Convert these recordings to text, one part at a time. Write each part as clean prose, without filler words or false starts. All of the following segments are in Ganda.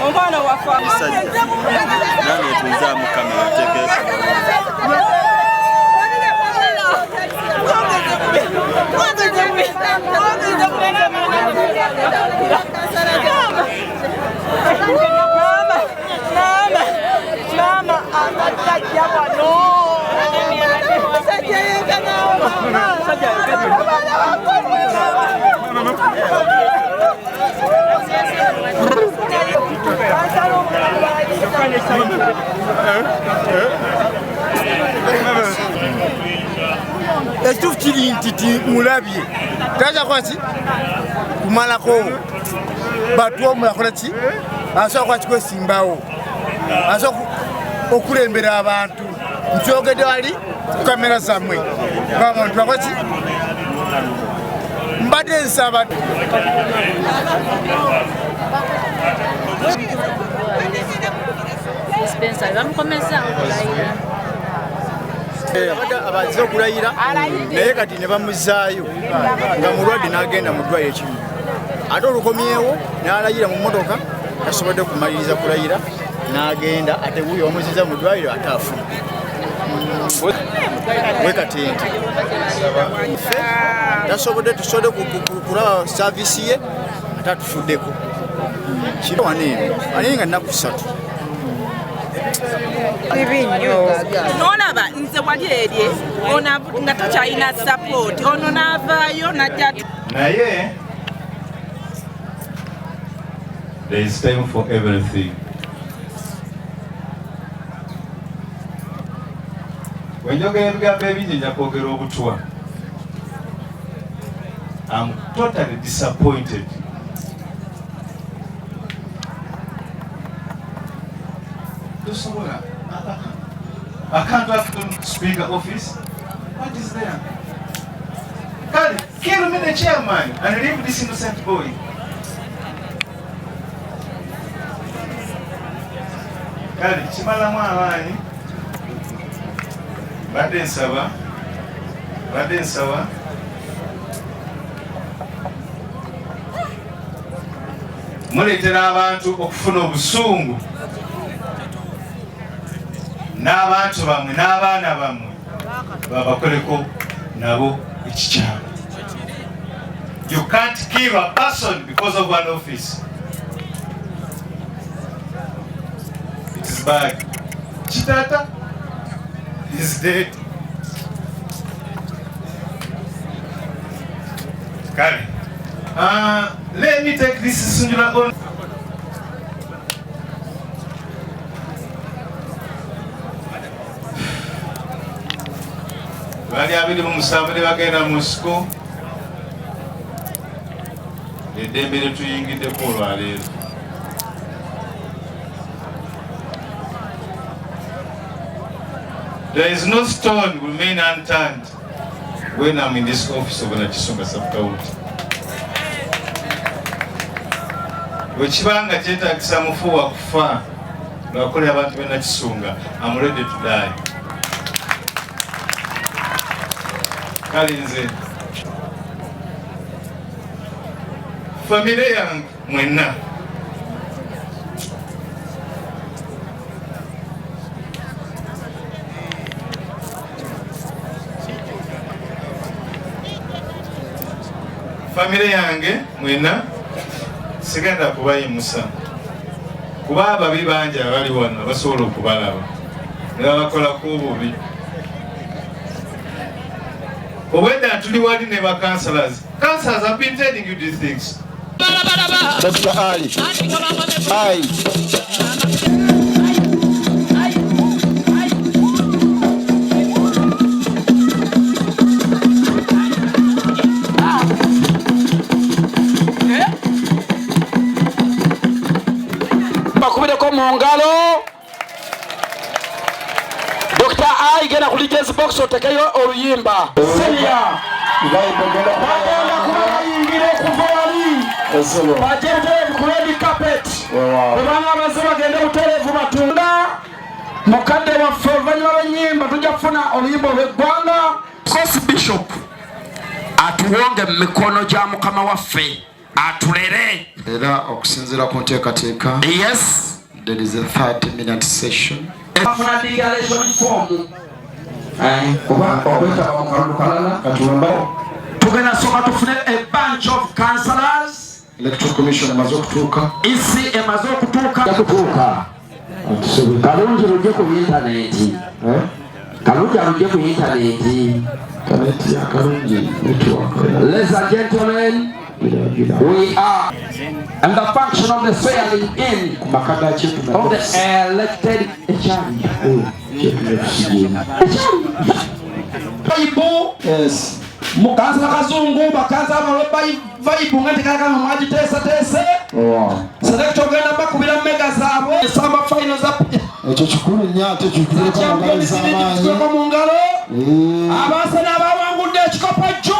Omwana waffe. Musajja nange tunzaamu kamera oteekeko. Mama, abasajja wano, omusajja yenkana. Ekituufu kiri nti ti mulabye taja kwaki kumalako batu omulakola ki asobola kuba kikwesimbawo, asobola okulembera abantu. Nkyogedde wali ku kamera zammwe, abantu bakola ki. Mbadde nsaba. Spencer bamukomezaawo okulayira. Abadde abaze okulayira, naye kati ne bamuzaayo nga mulwadde, n'agenda mu ddwaliro ekimu, ate olukomyewo n'alayira mu mmotoka, tasobodde kumaliriza kulayira n'agenda, ate wuyo bamuziza mu ddwaliro, ate afudde. We kati nti ffe tasobodde, tusobodde kulaba service ye, ate atufuddeko kiro wano eno anaye nga nnaku 3. Bibi nnyo. Nolaba nze wali erye ono nga takyalina support, ono n'avaayo najja. Naye there is time for everything. Wenjogera ebigambo ebingi, nja kwogera obutwa. I'm totally disappointed. Tosobola akantu after speaker office. What is there? Kale, kill me the chairman and leave this innocent boy. Kale kimalamu amaanyi. Badde nsaba muleetera abantu okufuna obusungu n'abantu bammwe n'abaana bammwe babakoleko nabo ekikyamu. You can't kill a person because of one office. It is bad. Kitata is dead. Kale, let me take this singular on. Bali 27 ne bagenda mu nsiko. Eddembe lye tuyingiddeko olwaleero. There is no stone will remain unturned when I'm in this office of Nakisunga sub-county. Bwe kiba nga kyetaagisa mufu wa kufa lwakolera abantu b'e Nakisunga, I'm ready to die. Kale nze famire yange mwenna, famire yange mwenna, sigenda kubayimusa kuba ababi bangi abali wano abasobola okubalaba ne babakolako obubi. Obwedda tuli wali ne ba councillors. Councillors have been telling you these things. Dr. Ali. Ai. Bakubireko mu ngalo. Dr. I, genda ku DJ's box otekeyo oluyimba senior. Bagenda kuba bayingira okuva wali, bajje butereevu ku red carpet. Bwebanga bazze, bagende butereevu batunda mukadde waffe. Oluvannyuma lw'ennyimba tujja kufuna oluyimba olw'eggwanga. Course Bishop atuwonge mu mikono gya Mukama waffe. Atulere. Era okusinziira ku nteekateeka, there is a 30-minute session. Afuna declaration form. Kuba okwetaba mu kalulu kalala. Katulumba. Tugenda soka tufune a bunch of councillors. Electoral Commission emaze okutuuka. EC emaze okutuuka. Kutuuka. Kalungi lujje ku intaneti. Kalungi alujje ku intaneti. Intaneti ya Kalungi network. Ladies and gentlemen, we are and the function of the swearing in of the elected Bible. Yes. Mukansala Kazungu, bakansala bawe vibe nga tekalakana mwagiteesateese. Selekta ogenda bakubira mega zaabwe esamba final za Ekyo kikulu nnyo ate kikubireko mu ngalo ez'amaanyi. Kikubireko mu ngalo. Abaasana abawangudde ekikopo jjo.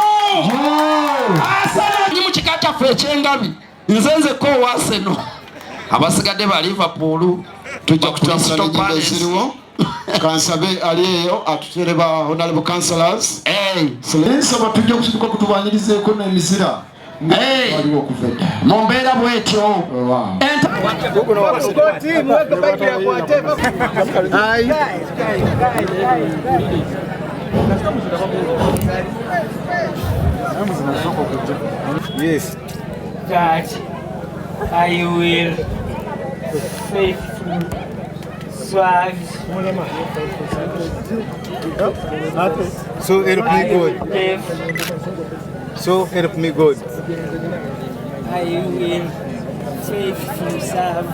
Arsenal mu kika kyaffe eky'engabi. Nze nzekko owa Arsenal. Abasigadde ba Liverpool. Tujja kutambula n'ennyimba eziriwo. Kansabe ali eyo atutere ba honorable councillors. Nsaba tujja kusituka kutubanirizeeko n'emizira. Waliwo okuva edda. Mu mbeera bw'etyo. Yes. That I will faithfully serve. So help me God. So help me God. I will faithfully serve.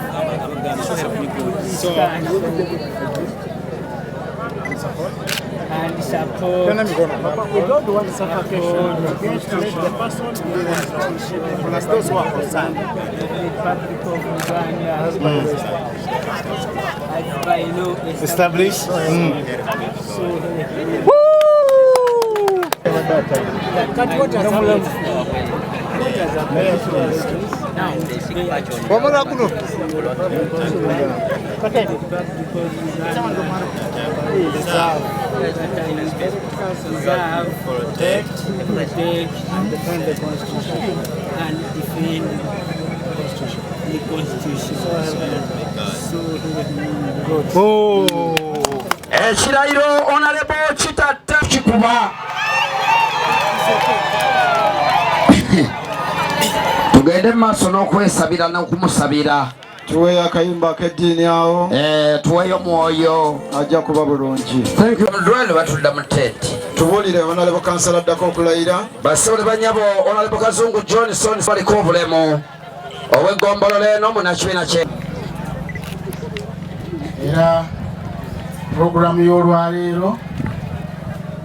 And support. We don't want suffocation. The person plus those who are concerned. The Republic of Uganda. As by law established. So Wamala kuno. Protect, and defend the Constitution. And defend the Constitution. So help me God. Oh. Ekirayiro Honorable Kitatta kikuba. Tugende mu maaso n'okwesabira n'okumusabira. Tuweeyo akayimba ak'eddiini awo. Tuweeyo mwoyo. Ajja kuba bulungi. Thank you. Mudwaliro batudda mu tenti. Tubuulire Honorable Kansala addako okulayira. Bassebo ne bannyabo, Honorable Kazungu Johnson baliko obulemu ow'eggombolola eno munnakibiina kye. Era pulogulaamu y'olwaleero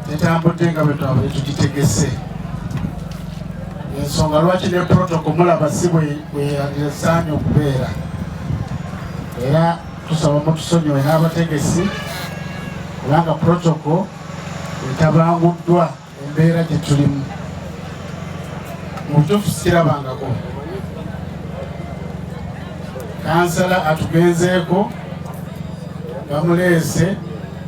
tetambudde nga bwe twabadde tugitegese. Ensonga lwaki ne protocol mulaba si bwe yasaanye okubeera. Era tusaba mutusonyiwe n'abategesi kubanga protocol etabanguddwa embeera gye tulimu. Mu butuufu sikirabangako. Kansala atugenzeeko bamuleese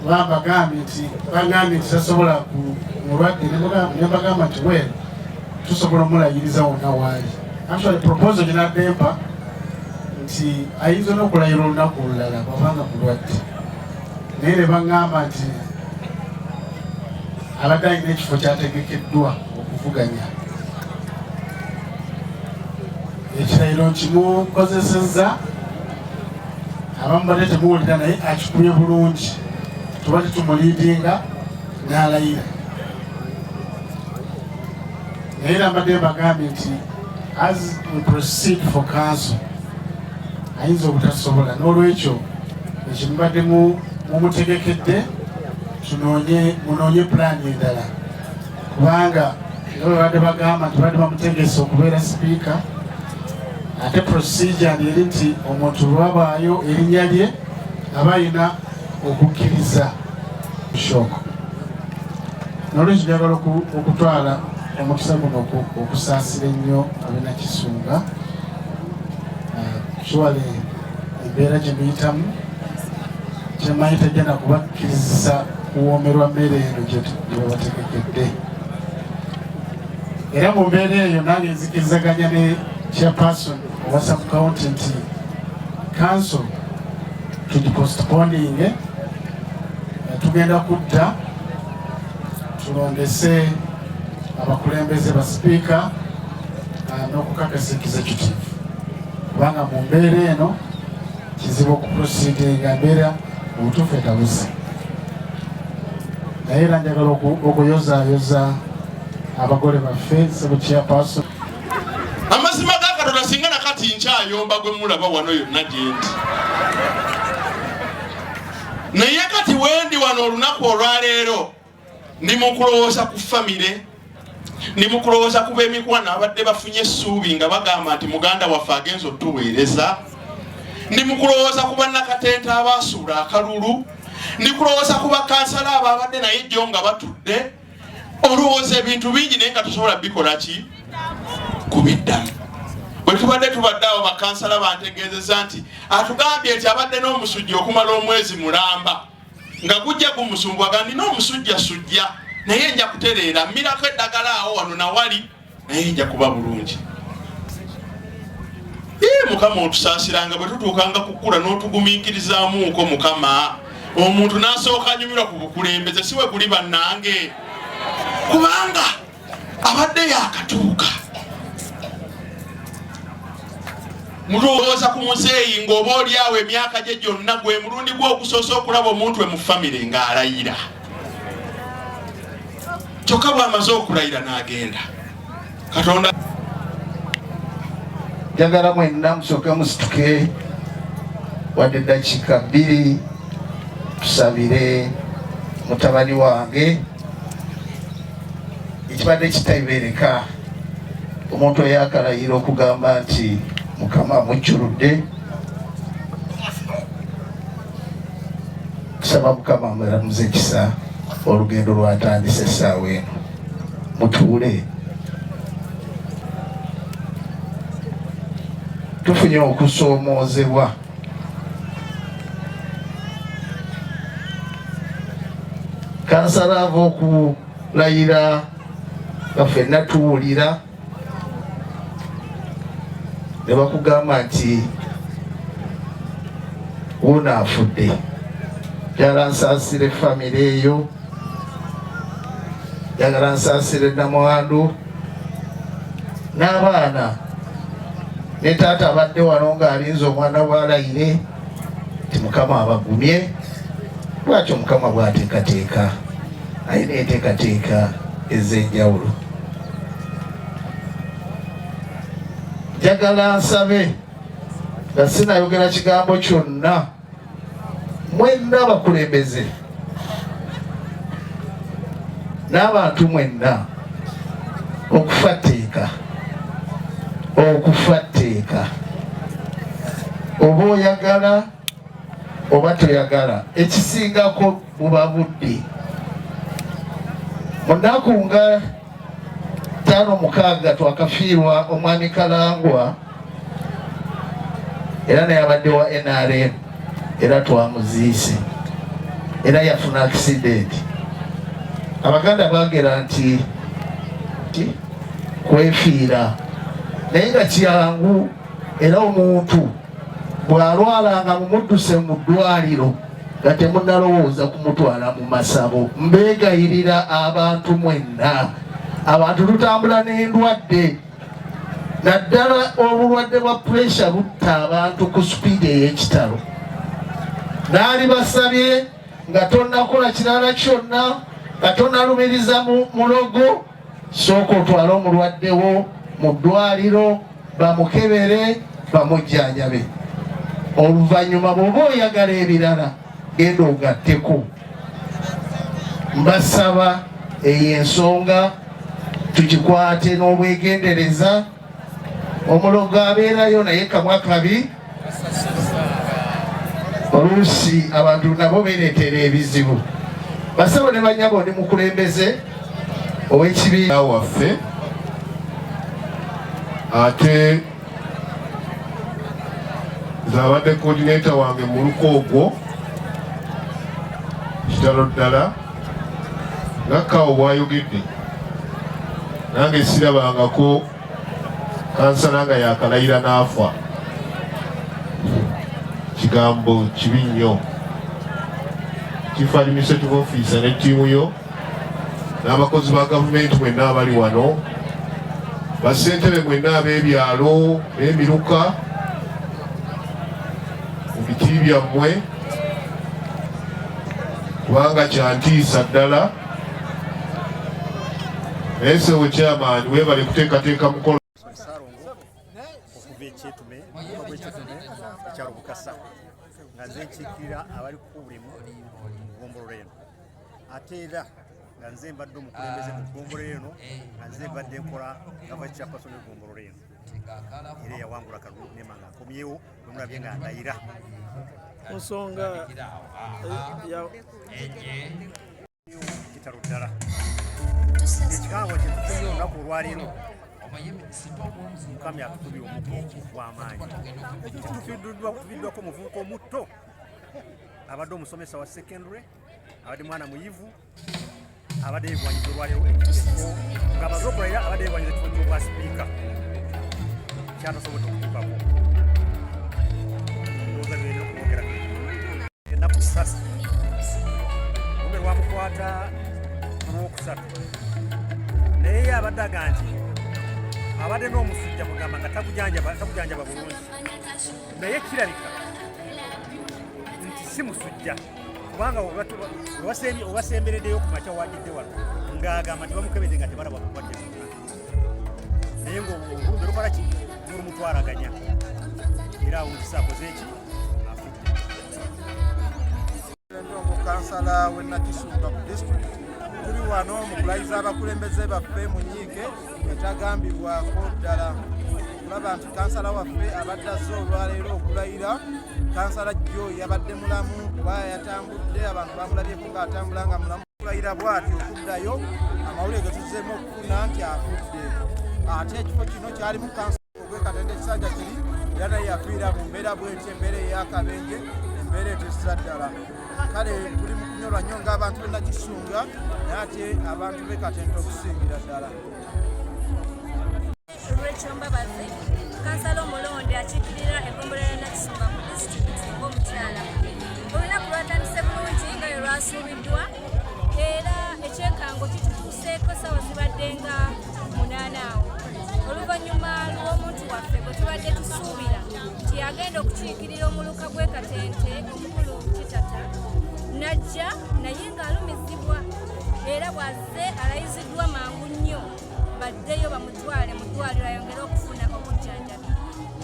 bambagambye nti bagambye nti tasobola ku mulwadde ne mbagamba nti well tusobola omulayiriza wonna waali. Actually proposal gye naddempa nti ayinza n'okulayira olunaku olulala bw'abanga mulwadde. Naye ne baŋŋamba nti abadde alina ekifo kyategekeddwa okuvuganya. Ekirayiro nkimukozesezza abamu badde temuwulira naye akikubye bulungi. Tuba tetumuliidinga n'alayira. Naye era mbadde mbagambye nti as we proceed for council ayinza obutasobola. N'olwekyo ekyo mubadde mumutegekedde munoonye pulaani endala kubanga nga bwe badde bagamba nti badde bamutegese okubeera sipiika ate procedure eri nti omuntu lwabaayo erinnya lye aba alina okukkiriza shock. N'olwekyo njagala okutwala omukisa guno okusaasira ennyo ab'e Surely embeera gye muyitamu kyemanyi tejja na kubakkirizisa kuwoomerwa mmere eno gye babategekedde. Era mu mbeera eyo nange nzikirizaganya ne Chairperson owa sub county nti council tugipostponinge, tugenda kudda tulondese abakulembeze ba sipiika n'okukakasa executive, kubanga mu mbeera eno kizibu okuproceedinga, mbeera obutuufu etabuse. Naye era njagala okuyozaayoza abagole baffe, sebo chairperson. Amazima ga Katonda, singa nakati nkyayomba gwe mulaba wano yonna gyendi, naye kati wendi wano olunaku olwaleero ndi mu kulowooza ku famire, ndi mu kulowooza ku b'emikwano abadde bafunye essuubi nga bagamba nti muganda waffe agenza otuweereza, ndi mu kulowooza ku bannakatente abaasuula akalulu, ndi kulowooza ku bakansala abo abadde naye jjo nga batudde. Olowooza ebintu bingi naye nga tosobola bikola ki kubiddamu. Bwe tubadde tubadde awo, bakansala bantegeezeza nti atugambye nti abadde n'omusujja okumala omwezi mulamba nga gujja gumusumbuwaga, nina omusujja sujja naye nja kutereera, mmirako eddagala awo wano nawali naye nja kuba bulungi. Mukama otusaasiranga bwe tutuukanga kukula n'otugumiikirizaamuuko. Mukama, omuntu n'asooka anyumirwa ku bukulembeze, si we guli bannange, kubanga abadde yakatuuka. Mulowooza ku muzeeyi ng'oba oli awo emyaka gye gyonna, gwe mulundi gwe ogusoose okulaba omuntu we mu famire ng'alayira, kyokka bw'amaze okulayira n'agenda. Katonda. Njagala mwenna musooke musituke wadde eddakiika 2 tusabire mutabani wange. Ekibadde kitabeereka omuntu eyakalayira okugamba nti Mukama amujjuludde, tusaba Mukama amulamuze ekisa olugendo lwatandise essaawa eno. Mutuule. Tufunye okusoomoozebwa. Kansala ava okulayira nga ffenna tuwulira ne bakugamba nti wuuno afudde. Njagala nsaasire famire eyo, njagala nsaasire namwandu n'abaana ne taata abadde wano ng'alinze omwana bw'alayire nti Mukama abagumye. Lwaki Mukama bw'ateekateeka alina enteekateeka ez'enjawulo. Njagala nsabe nga sinayogera kigambo kyonna, mwenna abakulembeze n'abantu mwenna, okufa tteeka, okufa tteeka, oba oyagala oba toyagala, ekisingako buba budde. Mu nnaku nga 5 6 twakafiirwa omwami Kalangwa, era naye abadde wa NRM, era twamuziise, era yafuna accident. Abaganda bagera nti kwefiira, naye nga kyangu. Era omuntu bw'alwalanga mumudduse mu ddwaliro nga temunnalowooza kumutwala mu masabo. Mbeegayirira abantu mwenna, abantu tutambula n'endwadde, naddala obulwadde bwa puresha butta abantu ku sipiidi ey'ekitalo. Naali basabye nga tonnakola kirala kyonna, nga tonnalumiriza mulogo, sooka otwale omulwaddewo mu ddwaliro bamukebere, bamujjanjabe. Oluvannyuma bw'oba oyagala ebirala genda ogatteko. Mbasaba eyo ensonga tugikwate n'obwegendereza. Omulogo abeerayo naye kamwa kabi, oluusi abantu nabo beereetera ebizibu. Basebo ne bannyabo, ndi mukulembeze ow'ekibiina waffe, ate nze abadde coordinator wange mu luko ogwo. Kitalo ddala, nga kawo bwayogedde, nange sirabangako Kansala nga yakalayira n'afa, kigambo kibi nnyo. Chief Administrative Officer ne ttiimu yo n'abakozi ba gavumenti mwenna abali wano, bassentebe mwenna ab'ebyalo n'emiruka mu biti byammwe, kubanga kyantiisa ddala. Naye sebo chairman, weebale kuteekateeka mukolo. Okuva ekyetume ekyetume ekyalo Bukasa, nga nze nkiikirira abali ku bulimu mu ggombolola eno, ate era nga nze mbadde omukulembeze mu ggombolola eno, nga nze mbadde nkola nga vice chairperson w'eggombolola eno, era eyawangula kalulu nema nga nkomyewo bwemulabye nga ndayira. Ku nsonga ya Kitalo ddala ekikangabwa kyetufunye olunaku olwaleero. Mukama atukubye omuggo ogw'amaanyi. Tufiiriddwako omuvubuka omuto abadde omusomesa wa secondary, abadde mwana muyivu, abadde yegwanyiza olwaleero ekifo ng'amaze okulayira, abadde yegwanyiza ekifo ky'obwa sipiika kyatasobodde okutuukako. Ndowooza byerina okwogera. Ennaku 3 olumbe lwamukwata ku Lwokusatu, naye ye abadde aga nti abadde n'omusujja, mugamba nga tagujanjaba bulungi, naye kirabika nti si musujja, kubanga webasembereddeyo ku makya wagidde wano ng'agamba nti bamukebedde nga tebalaba bulwadde bwonna, naye ng'olumbe lukola ki, nolumutwalaganya, era awo nkisa akoze eki, afudde. Ndongo, kansala w'e Nakisunga ku disitulikiti. Tuli wano mu kulayiza abakulembeze baffe mu nyiike etagambibwako ddala, okulaba nti kansala waffe abadde azze olwaleero okulayira. Kansala jjo yabadde mulamu, kuba yatambudde, abantu bamulabyeko ng'atambula nga mulamu. Kulayira bw'ati okuddayo, amawulire ge tuzzeemu okufuna nti afudde. Ate ekifo kino kyalimu kansala ogwekatende ekisanja kiri, era naye yafiira mu mbeera bweti, embeera ey'akabenje, embeera etiisa ddala. Kale tuli mu kunyolwa nnyo ng'abantu b'e Nakisunga, naye ate abantu b'e Katente okusingira ddala. Rachel Mbabazi, kansala omulonde akiikirira eggombolola ya Nakisunga ku disitulikiti ng'omukyala. Olunaku lwatandise bulungi nga lwe lwasuubiddwa, era ekyekango kitutuuseeko sawa zibadde nga 8 awo, oluvannyuma lw'omuntu waffe gwe tubadde tusuubira nti agenda okukiikirira omuluka gw'e Katente, omukulu Kitata, najja naye ng'alumizibwa, era bw'azze alayiziddwa mangu nnyo baddeyo bamutwale mu ddwaliro ayongere okufuna obujjanjabi.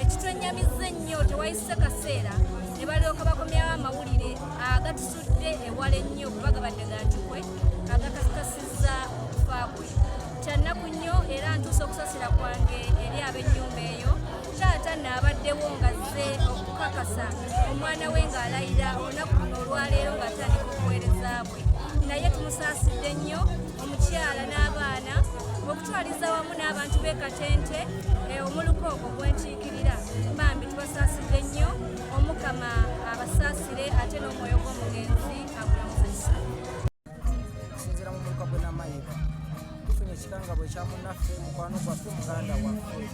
Ekitwennyamizza ennyo, tewayise kaseera ne balyoka bakomyawo amawulire agatusudde ewala ennyo, kuba gabadde ga kikwe agakakasizza okufa kwe. Kyannaku nnyo, era ntuusa okusasira kwange eri ab'ennyumba eyo. Taata naabaddewo ng'azze okukakasa omwana we ng'alayira olunaku luno olwaleero ng'atandika obuweereza bwe, naye tumusaasidde nnyo, omukyala n'abaana, okutwaliza wamu n'abantu b'e Katente, omuluka ogwo gwenkiikirira. Bambi tubasaasidde nnyo. Omukama abasaasire, ate n'omwoyo gw'omugenzi agulamuza kisa. Okusinziira mu muluka gwe Namayiba, tufunye ekikangabwa ekya munnaffe, mukwano gwaffe, muganda waffe,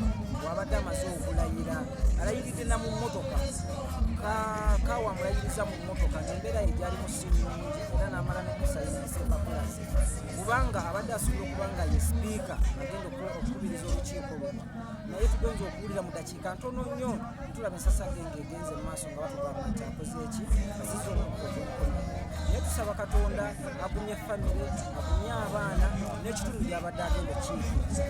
bw'abadde amaze okulayira, alayiridde na mu mmotoka, kaawa amulayiriza mu mmotoka, ng'embeera ye gyalimu si nnungi, era n'amala n'okusayinisa empapula ze, kubanga abadde asobola okuba nga ye sipiika agenda okukubiriza olukiiko luno, naye tugenza okuwulira mu dakiika ntono nnyo, tulaba ensasage ng'egenze mu maaso nga batugamba nti akoze eki, azize omukka ogw'omukono. Naye tusaba Katonda agumye famire, agumye abaana n'ekitundu gy'abadde agenda okukiikiriza.